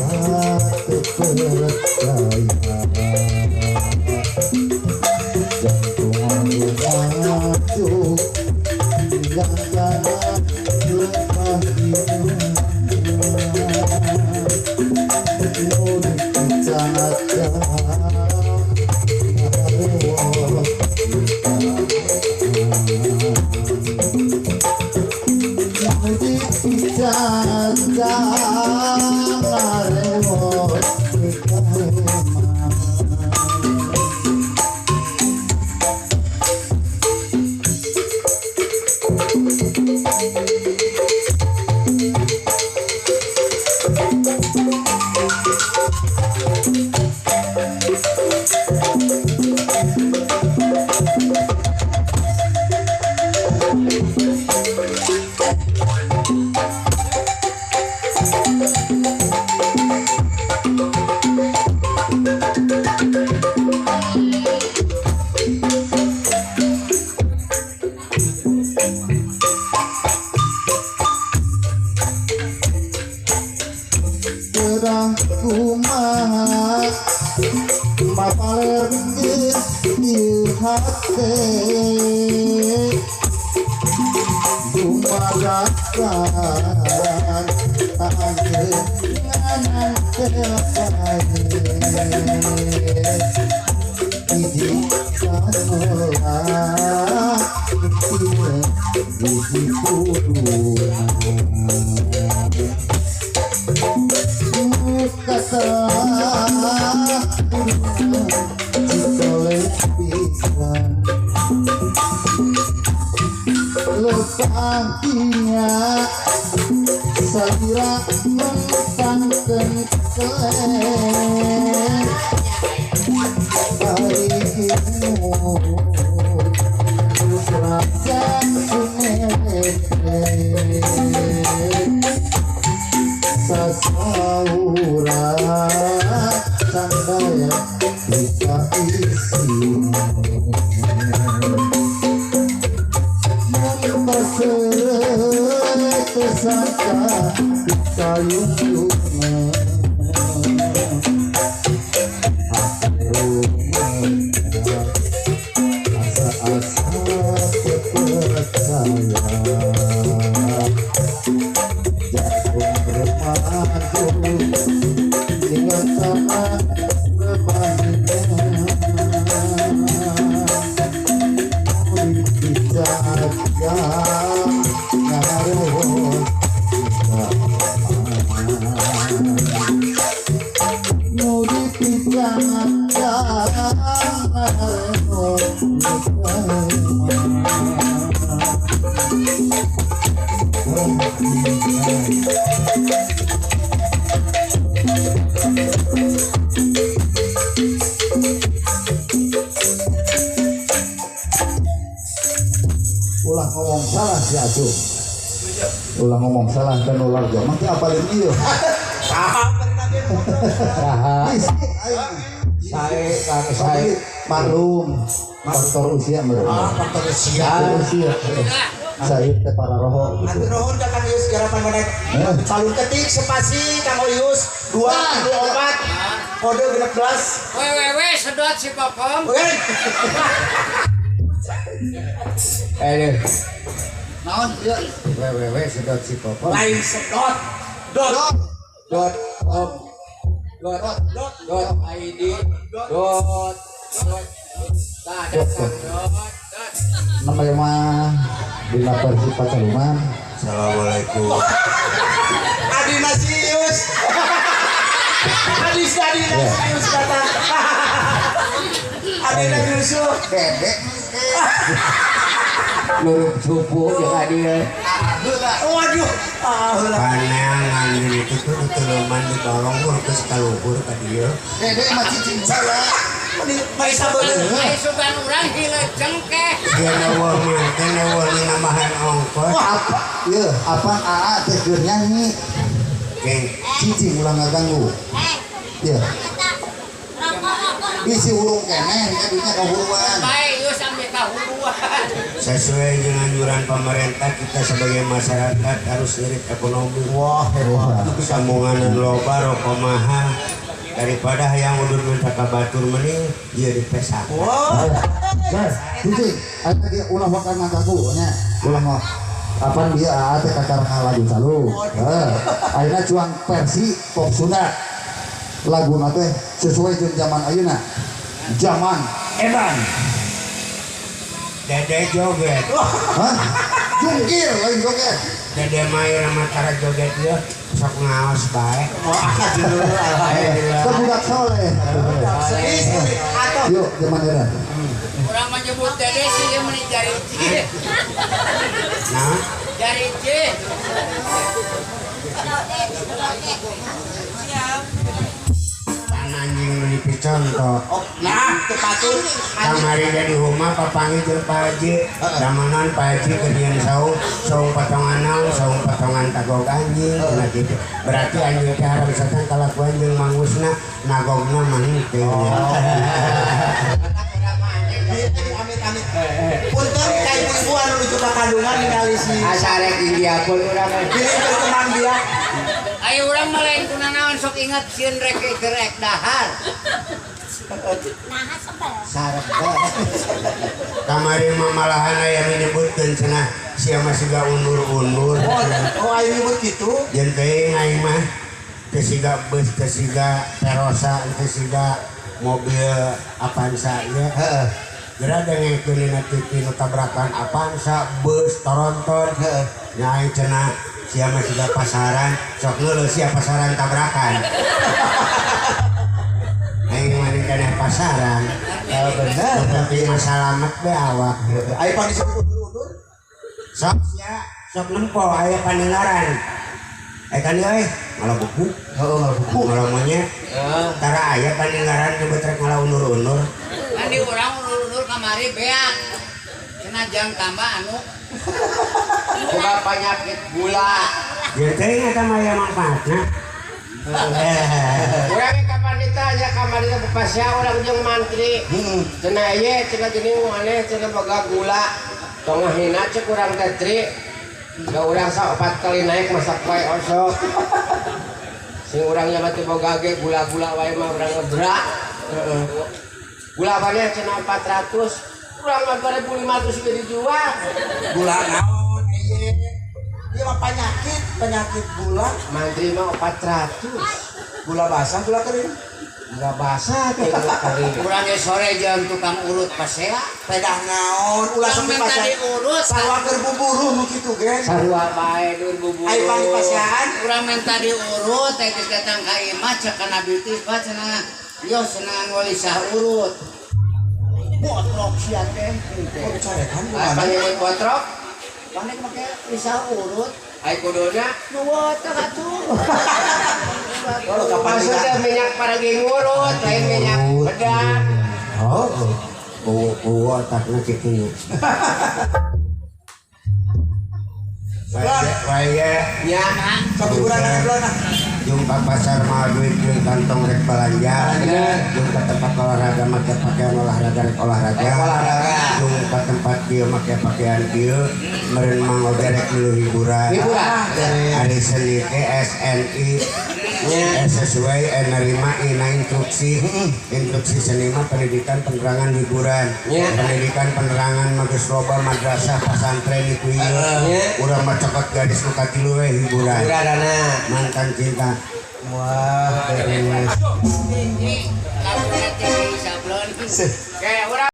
Asa-asa teu percaya. Jantung maju jangan lepas. Sedang kumaha mapaler geus ieu hate dumadakan anjeun nganan teu hiji samelah hiji kuduna kata pisan lepangkinya salira mentangkeun keleng barikimu rasa sumerek sasaura sandaya bisa isi mun tersangka sayung-yungan asa-asa percaya jagung remaju dengan sama rebahnya Ulah ngomong salah si Acung. Ulah ngomong salah dan ulah jaman teh apalin ieu. Saha? Isi aing. Sae Kang sae. Maklum faktor usia meureun. Ah, faktor usia. Faktor usia. Saya teh para roho gitu. Hatur nuhun ka Kang Yus garapan menek. Salur ketik spasi Kang Yus 2 3 4 kode 16. Www sedot si Kokom. Oke. Eh, Naon ieu? www sedot si Kokom. Lain sedot. Dot. Dot com dot dot dot id dot dot Tah, datang, dot dot. Namanya mah dina versi Pacaluman. Assalamualaikum. Adina Sius. Adis Adina Sius datang. Adina Yusuf. Dedek Nurup cupu jeung adil. Waduh. Ah, heula. Paneangan itu tuh dituluman dibolong geus kaluhur ka dieu. Dedek mah cicing salah. Mari sabeuleuh. Ai sugan urang hileujeng keh. Dia eueuh manten eueuh nu nambahan ongkos. Apa? Ieu apa AA teh keur nyanyi. Geng, Cicing ulah ngaganggu. Iya. Bisi hurung keneh kadinya kahuruan. Bae Yus ambil kahuluan. Sesuai dengan anjuran pemerintah, kita sebagai masyarakat harus ngirit ekonomi. Wah, hebat. Sambungan loba, rokok mahal, daripada hayang udud minta ka batur mending ieu dipesak. Wah. Guys, cicing, ayo lagi ulah wakan ngagagu nya. Ulah mah apaan dia aa teh kakara ngalagu calu. Heuh. Ayeuna cuang versi pop Sunda. Laguna teh sesuai jeung zaman ayeuna. Zaman edan. Dede joget. Hah? Jungkir lain joget. Dede main sama cara joget dia sok ngaos bae. Wah, aduh, alhamdulillah. Ke budak soleh. Istri atau Yuk, zaman edan. Urang menyebut dede sih ieu meni jari C. Nah, Jari C. pan anjing nu dipicontoh. Oh, nah, teu patut. Kamari jadi huma papanggih jeung Pak Haji. Damanan Pak Haji keur nyieun saung, saung potongan naon, saung potongan tagog anjing cenah kitu. Berarti anjing teh haram setan kalakuan jeung mangusna, nagogna mah henteu. Amit amit. Punten ka ibu-ibu anu nuju ka kandungan ningali si Asa rek India pun urang. Pilih berteman dia. Ayo urang mah lain kunanaon sok ingat sieun rek keur rek dahar. Nah, sebel. Sarep. Kamari mah malahan aya nu nyebutkeun cenah sia mah siga undur-undur. Oh, oh ayo nyebut gitu. Jeung teuing aing mah teu siga bus, teu siga Perosa, teu siga mobil Avanza ieu. Heeh. Geura dengekeun dina TV nu tabrakan Avanza, bus, toronton. Heeh. Nya aing cenah sia mah siga pasaran, sok leuleus sia pasaran tabrakan. Aing mah keneh pasaran. Oh, bener. Nu penting mah salamet be awak. Ayo pan disebut undur-undur. Sok sia, sok nempo aya paninggaran. Kan ieu euy, ngalah buku, Heeh, ngalah buku. ngalah monyet. Tara aya paninggaran nyebut rek ngalah undur-undur. Kan di urang undur-undur kamari beak. Cenah jang tambah anu Boga penyakit gula. Jeung teuing eta mah aya manfaatna. Urang ge kapan ditanya kamari teh pasea urang jeung mantri. Cenah ieu cenah geuning maneh cenah boga gula. Tong ngahina cek urang teh tri. Da urang saopat kali naik masak wae osok. Sing urang nya mah teu boga ge gula-gula wae mah urang ngebrak. Heeh. Gula maneh cenah 400, urang mah 2500 ge dijual. Gula naon ieu? Ieu mah penyakit, penyakit gula. Mantri mah 400. Gula basah, gula kering. Gula basah teh gula kering. urang ge sore jeung tukang urut pasea. Pedah naon ulah Urang sampai minta pasea. diurut. Sarua keur buburuh nu kitu ge. Sarua bae dur bubur. Ayo pan paseaan. Urang minta diurut teh geus datang ka imah cek kana bitis pak cenah. Yo cenah walisah urut. Botrok sia teh. Oh, coretan Apa nyebut botrok? Panik make lisah urut. Ai kuduna Nu teh atuh. Oh, kapan maksudnya minyak paragi ngurut, lain minyak bedak. Oh, bawa otakna kitu nya. Wae Nya, Sok hiburan aja bulan ah. jeung ka pasar mah duit jeung kantong rek balanja, jeung ka tempat olahraga make pakaian olahraga rek olahraga, jeung ka tempat kieu make pakaian kieu, meureun mang oge rek milu hiburan. hiburan. Ari seni teh SNI sesuai nerima ina instruksi. Instruksi seni mah pendidikan penerangan hiburan. Pendidikan penerangan mah geus loba madrasah pasantren itu ieu. Urang mah cokot garis nu katilu we hiburan. Hiburanana. Mantan cinta. Wah, beres. Ini lagunya tinggi sablon. Kayak urang